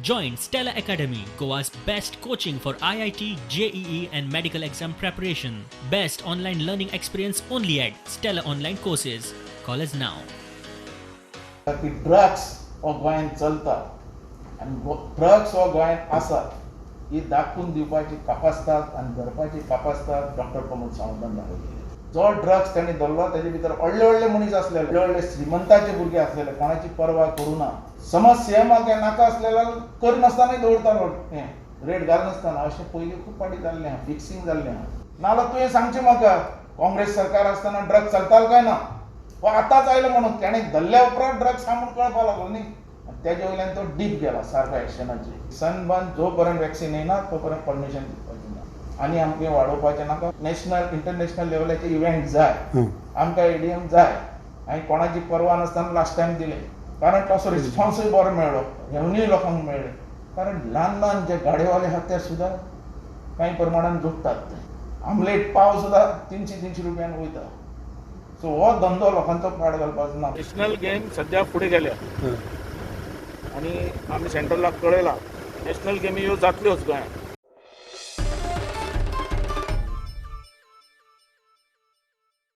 Join Stella Academy, Goa's best coaching for IIT, JEE, and medical exam preparation. Best online learning experience only at Stella Online Courses. Call us now. की drugs हो गोंयांत चलता आनी drugs हो गोंयांत आसा ही दाखोवन दिवपाची कापास्ताद आनी धरपाची कापास्ताद डॉक्टर प्रमोद सावंतान दाखयली. जो ड्रग्स तांणी धरलो तेजे भितर व्हडले व्हडले मनीस आसलेले, व्हडले व्हडले श्रीमंताचे भुरगे आसलेले, कोणाची पर्वा करूं ना. समज सीएमाक हें नाका आसलें करिनासतनाय दवरतालो, हें रेट घालनासतना. अशें पयलीं खूब फावटी जाल्लें आहा, फिक्सिंग जाल्लें आहा. नाजाल्यार तुवें सांगचें म्हाका, काँग्रेस सरकार आसतना ड्रग्स चलतालो काय ना? हो आतांच आयलो म्हणून तेणें धरल्या उपरांत ड्रग्स आहा म्हूण कळपाक लागलो न्ही. आनी तेजे वयल्यान तो डीप गेला सारको एक्शनाचेर. सनबर्न जो पर्यंत वॅक्सिन येना तो पर्यंत परमिशन दिवपाचें ना आनी आमकां वाडोवपाचें नाका. नॅशनल, इंटरनॅशनल लेवलाचे इव्हेंट जाय आमकां, एडीएम जाय. हांवें कोणाची पर्वा नासतना लास्ट टायम दिलें, कारण तसो रिस्पॉन्सूय बरो मेळ्ळो, रेवन्यूय लोकांक मेळ्ळें. कारण ल्हान ल्हान जे गाडेवाले आहात ते सुद्दां कांय प्रमाणान जोडटात. ते आमलेट पाव सुद्दां 300-300 रुपयान वयता. सो हो धंदो लोकांचो पाड घालपाचो ना. नॅशनल गेम सध्या फुडें गेल्या आनी आमी सेंट्रलाक कळयला, नॅशनल गेमी ह्यो जातल्योच गोंयांत.